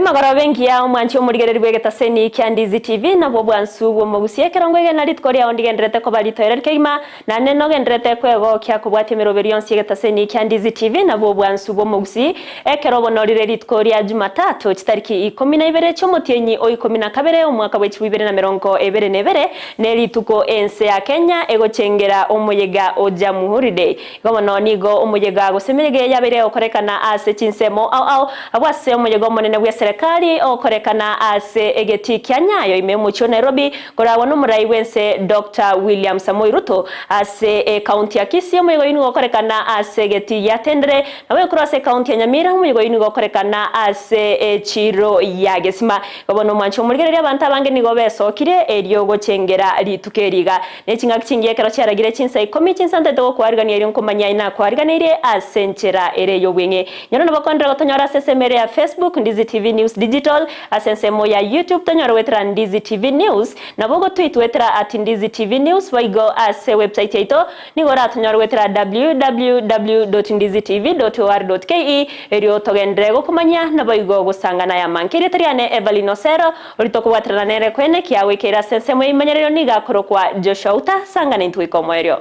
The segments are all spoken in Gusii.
Emagoroba engiya omwanchi omorigereri bw'egetaseni kia Ndizi TV nabwo obwansu bw'omogusia ekerongo egena rituko riao ndigendererete koba ritoereri kegima naende nogendererete kwegokia kobwatia emeroberi yonsi y'egetaseni kia Ndizi TV nabwo obwansu bw'omogusi ekero obonorire rituko ria Jumatatu chitariki ikomi na ibere chi'omotienyi o ikomi na kabere omwaka bwe chibwa ibere na merongo ebere na ebere ne rituko ense ya Kenya egochengera omoyega o Jamuhuri Day Igo bono nigo omoyega gose emeyega eye yabeire egokorekana ase chinsemo ao ao, abwo ase omoyega omonene bw'eserekari ogokorekana ase egetii kia Nyayo ime y'omochie o Nairobi koragwa nomorai bw'ense Doctor William Samoei Ruto. Ase ekaunti ya Kisii omoyega oyio nigo ogokorekana ase egetii gia Tendere, nabo ekorwa ase ekaunti ya Nyamira omoyega oyio nigo ogokorekana ase echiro ya Gesima. Igo bono omwancho omorigereria abanto abange nigo besokire erio gochengera rituko eri iga. Ne chingaki chingiya ekero chiaragire chinsa ikomi, chinsa ntaete gokoarigania erio nkomanyia aye nakoariganeirie ase enchera ere y'obweng'e. Nyora nabo kondera gotonyora ase ensemo ere ya Facebook, Ndizi TV News Digital, ase ensemo ya YouTube tonyore goetera Ndizi TV News, nabo ogotweet goetera at Ndizi TV News, boigo ase website yaito nigo oratonyore goetera www.ndizitv.or.ke erio togenderere gokomanyia naboigo gosangana ayamange. Erieta riane Evelyn Osero. Oria tokobwaterana nere kwene kiagoikeire ase ensemo y'eimanyerero nigo akorokwa Joshua Uta, sangana intwe goika omoerio.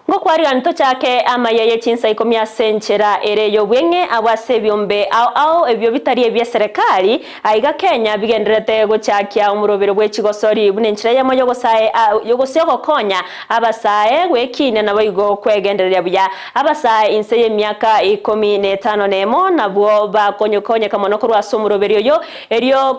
Ngokwarigani tochake amaya ye chinsa ikomi ase enchera ere y'obweng'e abwo ase ebiombe ao ao ebio bitari ebie serikali Aiga Kenya bigendererete gochakia omorobero bwe chigosori buna enchera eyemo y'ogosae gose ogokonya abasae gwekinia naboigo kwegendereria buya. Abasae inse y'emiaka ikomi na etano na emo nabwo bakonyokonyeka mono korwa ase omoroberi oyo erio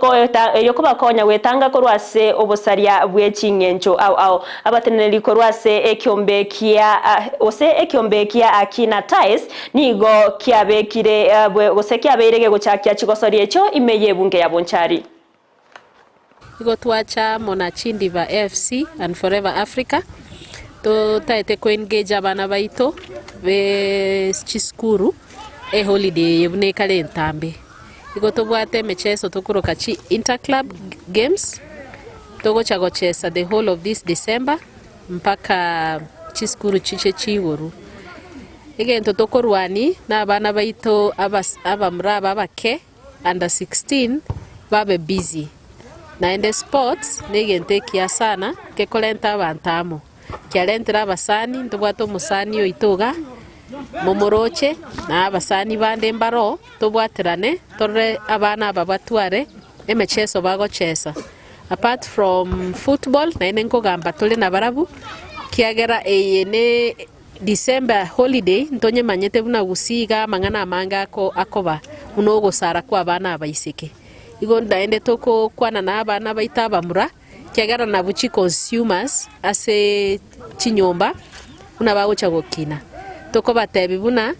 erio kobakonya gwetanga korwa ase obosaria bwe ching'encho ao ao. Abateneneri korwa ase ekiombe kia gose ekiombe kia Akina Ties Nigo kiabekire gose kiabeire gegochakia chigosori echio ime y'ebunge ya Bonchari. Igo twacha amo na Chindiba AFC and Forever Africa totaete ko engage abana baito be chisukuru eholiday eye buna ekare entambe. Igo tobwate emecheso tokoroka chi inter club games togocha gochesa the whole of this December mpaka chisukuru chiche chiigorwe. Egento tokorwania nabana baito abamura aba abake under 16 babe busy. Naende sports negento ekiya sana gekorenta abanto amo. Kiarentire abasani, ntobwate omosani oito iga momoroche na abasani bande mbaroo tobwaterane torore abana aba batware emecheso bagochesa. Apart from football naende nkogamba tore nabarabwo kiagera eye ne. December holiday ntonyemanyete buna gusii iga amang'ana amange ako akoba buna ogosara kwa abana abaiseke. Igo naende tokokwana na abana baito abamura ekiagera nabwo chi consumers ase chinyomba buna bagocha gokina. Tokobatebia buna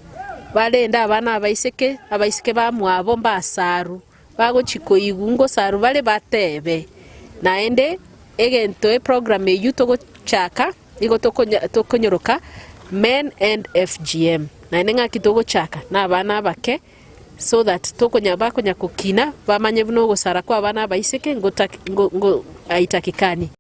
barende abana abaiseke, abaiseke bamwabo mbasaru. Bagochia koigwa ngosaru bare batebe. Naende egento eprogram eyio togochaka nigo tokonyoroka men and FGM. Naende ng'aki togochaka na abana abake so that tokonya bakonya kokina bamanye buna ogosara kwa abana abaiseke ngotaki ngo haitakikani.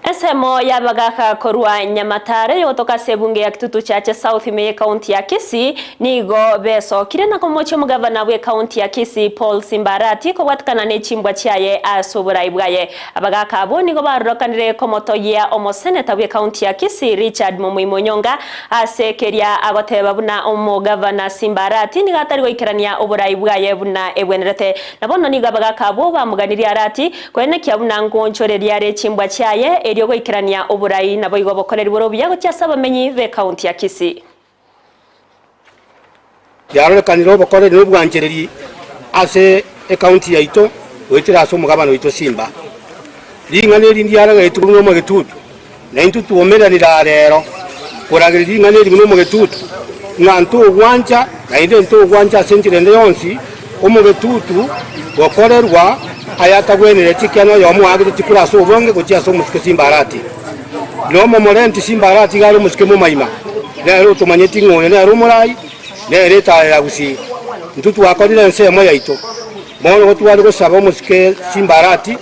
Ensemo y'abagaaka korwa Nyamatare yogotoka ase ebunge ya Kitutu Chache South ime y'ekaunti ya Kisii nigo besokire na komochia omogavana bw'ekaunti ya Kisii Paul Simba Arati kobwatikana ne chimbwa chiaye ase oborai bwaye. Abagaaka abwo nigo barorekanire komotogia omoseneta bw'ekaunti ya Kisii Richard Momoima Onyonga ase keria agoteba buna omogavana Simba Arati nigo atari goikerania oborai bwaye buna ebwenerete. Na bono nigo abagaaka abwo bamoganirie Arati Koenekia buna ngonchoreria are chimbwa chiaye, erio goikerania oborai naboigo obokoreri bore obuya gochia ase abamenyi b'ekaunti ya Kisii. Yarorekanire obokoreri na obwanchereri ase ekaunti yaito goetera ase omogabana oito Simba. Ring'ana eri ndiarageretigwe buna omogetutu, na intwe twomeranire aa rero koragereria ring'ana eri buna omogetutu, ng'a ntogwancha, naende ntogwancha ase enchera ende yonsi omogetutu gokorerwa ayatagwenereti, ekiagera noyomo oagete chikura ase obonge gochia ase omosike Simbarati. Na omomorenti Simbarati iga are omosike momaima, nere otomanyeti ng'a oyo nere omorai, nere etaara ya Gusii. Intwe twakorire ensemo yaito. Bono gotware gosaba omosike Simbarati.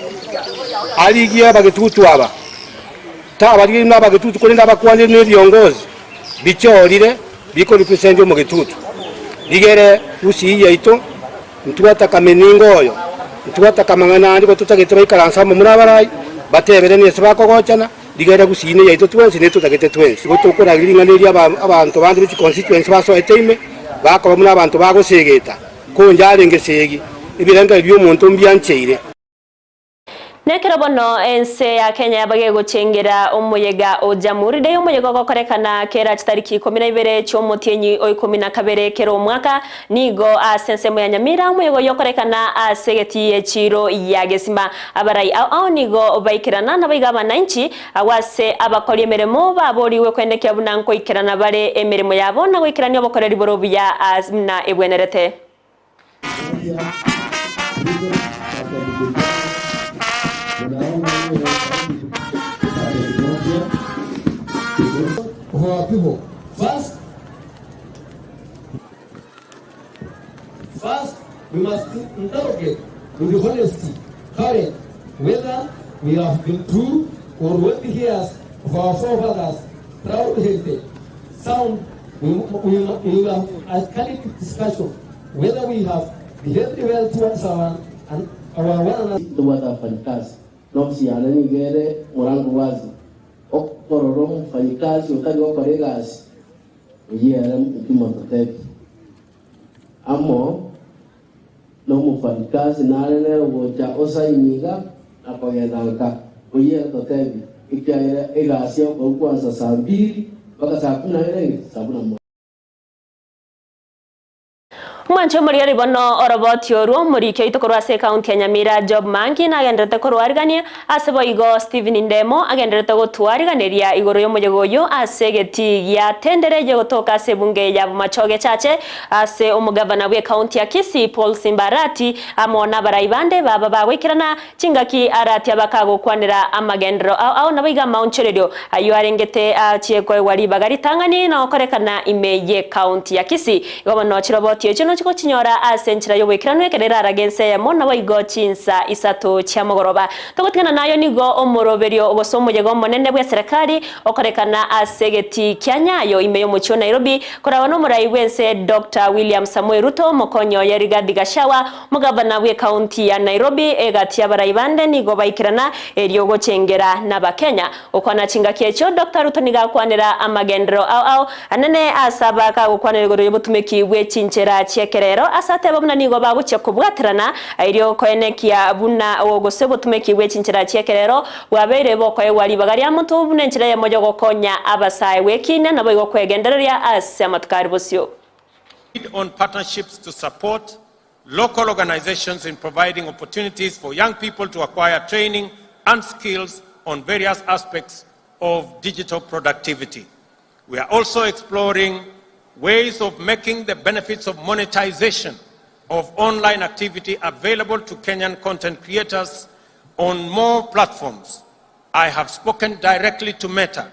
Arigie abagetutu aba, tabarigeria buna abagetutu, korende abakwanire nebiongozi bichorire bikorepresent omogetutu. Rigere gusii yaito ntwataka meningo oyo, ntwataka amang'ana ande igo totagete baikaranse amo buna abarai, bateberanie ase bakogochana, rigere gusii neyaito twensi netotagete twensi. Igo tokorageria ring'ana eri abanto bande be chiconstituency basoete ime, bakoba buna abanto bagosegeta, konye arenge esegi, ebirengererio bi'omonto mbiancheire. Nekero bono ense ya Kenya yaba gegochengera omoyega o Jamhuri Day, omoyega ogokorekana kera chitariki 12 chi'omotienyi o 12 kera omwaka, nigo ase ensemo ya Nyamira omoyega oyio okorekana ase egetii y'echiiro ya Gesima. Abarai ao ao nigo baikerana naboigo abananchi agwo ase abakori emeremo baborigwe kwenekia buna nkoikerana bare emeremo yabo na goikerania obokoreri bore obuya buna ebwenerete. Of our people. First, first, we must interrogate with honesty, courage, whether we have been true or worthy heirs of our forefathers' proud heritage. Sound, we, we, we have a candid discussion whether we have behaved well towards our, and our one another. Tobwate abafanyikazi, na ofisi yane nigo ere morango wazi. Okorora omofanyikazi otari gokora egasi, oyio ere intimototebi. Amo nomofanyikazi nare nere ogocha osaini iga na kogenda nka, oyio ere totebi, ekiagera egasi egokorwa kwansa saa mbili mpaka saa kumi na ere saa kumi na moja. Omwanche omoriori bono oroboti orwo omoriki oito korwa ase ekaunti ya Nyamira Job Mangi nagendererete korwarigania ase boigo Stephen Ndemo agendererete gotwariganeria igoro y'omoyega oyio ase egetii gia Tendere gegotoka ase ebunge ya Bomachoge Chache ase omogavana bw'ekaunti ya Kisii Paul Simba Arati amo nabarai bande baba bagoikerana Chingaki aratia bakagokwanera amagenderero ao ao naboigo amaonchorerio ayio arengete achie koegwa ribaga ritang'ani na gokorekana ime y'ecounty ya Kisii. Igo bono chiroboti echio nochi gochinyora ase enchera y'oboikeranu ekero erarage ense eyemo naboigo chinsa isato chiamogoroba. Togotigana nayo nigo omoroberio gose omoyega omonene bw'eserekari okorekana ase egetii kia Nyayo ime y'omochie o Nairobi koragwa nomorai bw'ense Doctor William Samoei Ruto omokonyi oye Rigathi Gachagua Omogavana bw'ekaunti ya Nairobi egati y'abarai bande nigo baikerana erio gochengera n'Abakenya. Gokwana chingaki echio, Doctor Ruto nigo akwanera amagenderero ao ao anene ase abaka agokwanera igoro y'obotumeki bwe chinchera chi'ekerero ase ateba buna nigo bagochia kobwaterana erio koenekia buna gose obotumeki bwe chinchera chi'ekerero bwabeire bokoegwa ribaga ria monto buna enchera eyemo y'ogokonya abasae gwekina naboigo kwegendereria ase amatuko are bosio. On partnerships to support local organizations in providing opportunities for young people to acquire training and skills on various aspects of digital productivity. We are also exploring ways of making the benefits of monetization of online activity available to Kenyan content creators on more platforms. I have spoken directly to Meta,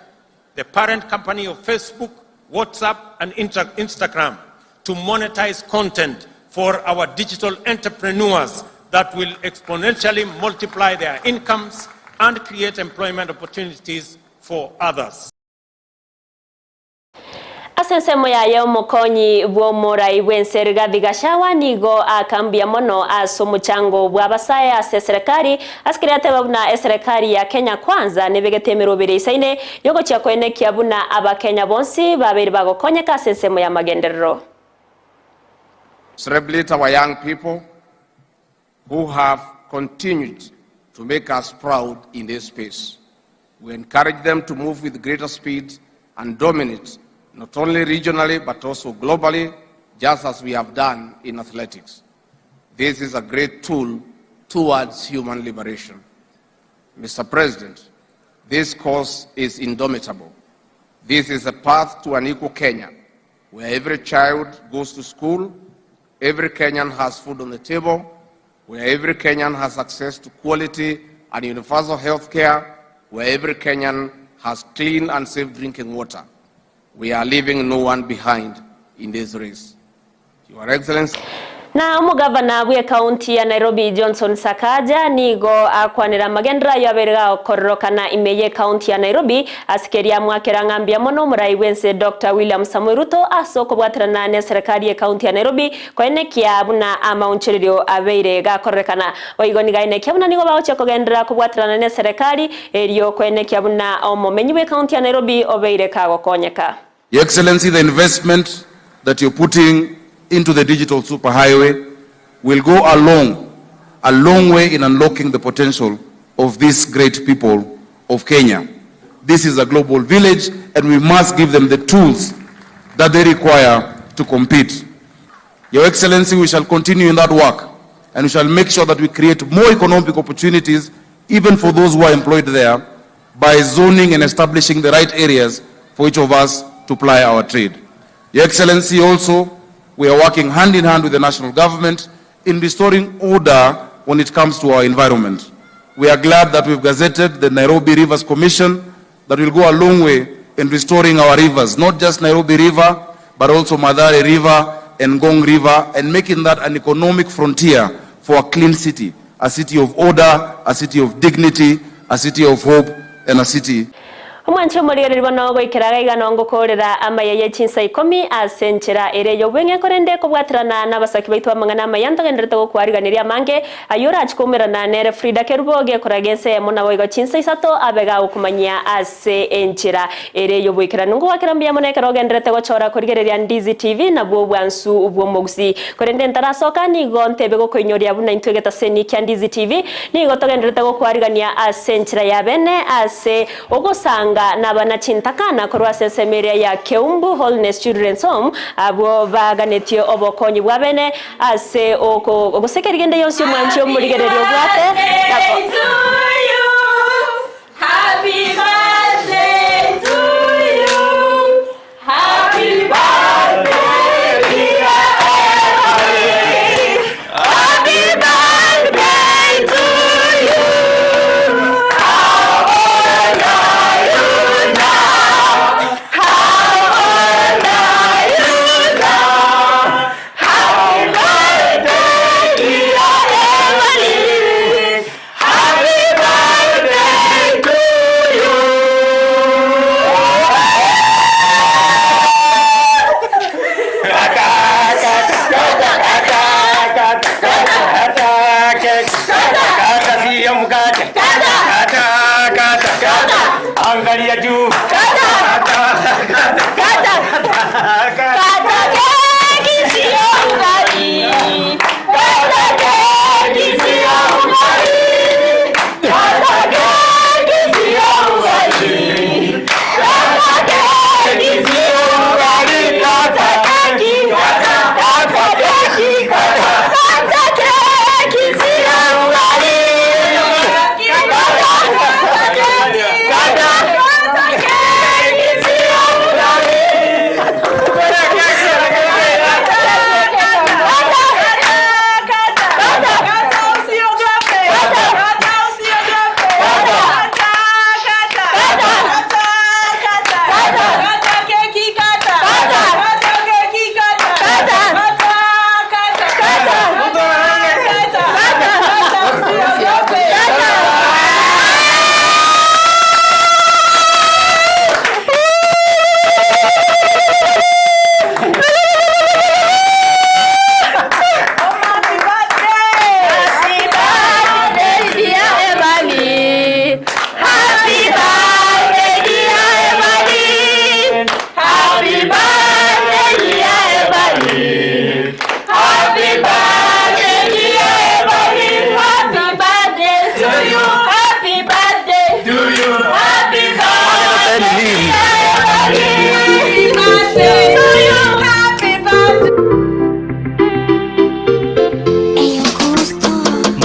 the parent company of Facebook, WhatsApp, and Instagram, to monetize content for our digital entrepreneurs that will exponentially multiply their incomes and create employment opportunities for others. Ase ensemo yaye omokonyi bw'omorai bw'ense Rigathi Gachagua nigo aaka mbuya mono ase omochango bw'abasae ase eserekari ase keria ateba buna eserekari ya Kenya Kwanza nebegete emeroberi eisaine yogochia koenekia buna abakenya bonsi babeire bagokonyeka ase ensemo y'amagenderero. Celebrate our young people who have continued to make us proud in this space. We encourage them to move with greater speed and dominate not only regionally but also globally, just as we have done in athletics. This is a great tool towards human liberation. Mr. President, this cause is indomitable. This is a path to an equal Kenya, where every child goes to school, every Kenyan has food on the table, where every Kenyan has access to quality and universal health care, where every Kenyan has clean and safe drinking water. We are leaving no one behind in this race. Your Excellency. Na omogavana bw'ekaunti ya Nairobi Johnson Sakaja nigo akwanera amagenderero ayio abeire gakororokana ime y'ekaunti ya Nairobi ase keria amwakera ng'a mbuya mono omorai bw'ense Doctor William Samoei Ruto ase okobwaterana neserekari y'ekaunti ya Nairobi koenekia buna amaonchorerio abeire gakororekana. Boigo nigo aenekia buna nigo bagochia kogenderera kobwaterana neserekari erio koenekia buna omomenyi bw'ekaunti ya Nairobi obeire kagokonyeka. Your Excellency, the investment that you're putting into the digital superhighway will go a long, a long way in unlocking the potential of these great people of Kenya. This is a global village and we must give them the tools that they require to compete. Your Excellency, we shall continue in that work and we shall make sure that we create more economic opportunities even for those who are employed there by zoning and establishing the right areas for each of us to ply our trade. Your Excellency, also, we are working hand in hand with the national government in restoring order when it comes to our environment. We are glad that we've gazetted the Nairobi Rivers Commission that will go a long way in restoring our rivers, not just Nairobi River, but also Mathare River and Ngong River, and making that an economic frontier for a clean city, a city of order, a city of dignity, a city of hope, and a city Omwanche omorigereria bono goikera gaiga nongokorera amaya ye chinsa ikomi ase enchera ere y'obweng'e korende kobwaterana nabasaki baito b'amang'ana amaya ntogenderete gokwariganeria amange ayio orache koumerana nere Frida Kerubo gekoraga ense eyemo naboigo chinsa isato abe gagokomanyia ase enchera ere y'oboikeranu. Ngogwakera mbuya mono ekero ogenderete gochora korigereria Ndizi TV nabwo obwansu bw'omogusii. Korende ntarasoka nigo ntebe gokoinyoria buna intwe egetaseni kia Ndizi TV nigo togenderete gokwarigania ase enchera ya bene ase ogosanga nabana chintakana korwa ase ensemo eria ya Keumbu Holiness Children's Home abwo baganetie obokonyi bwa bene ase ogosekeria kende yonsi omwanchi omorigereria obwate na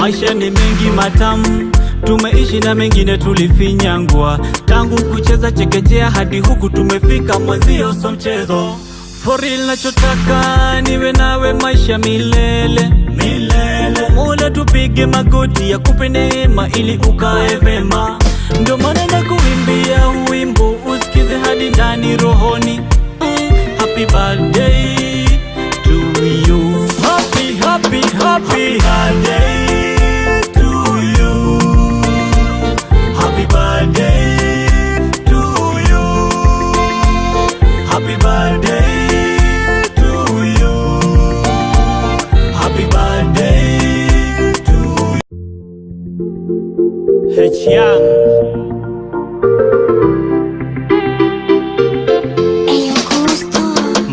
Maisha ni mengi matamu, tumeishi na mengine tulifinyangwa. Tangu kucheza chekechea hadi huku tumefika, mwenzio so mchezo. For real nachotaka niwe nawe maisha milele milele. Mola tupige magoti ya kupe neema ili ukae vema. Ndio maana nakuimbia wimbo usikize hadi ndani rohoni. Happy birthday to you. Happy, happy. Young.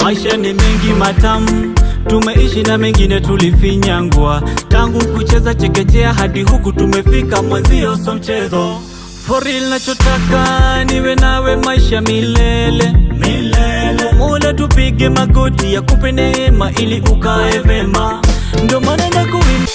Maisha ni mengi matamu, tumeishi na mengine tulifinyangwa. Tangu kucheza chekechea hadi huku tumefika, mwenzio so mchezo. For real nachotaka niwe nawe maisha milele milele. Mola tupige magoti ya kupe neema ili ukae vema, ndio maana nakuimba.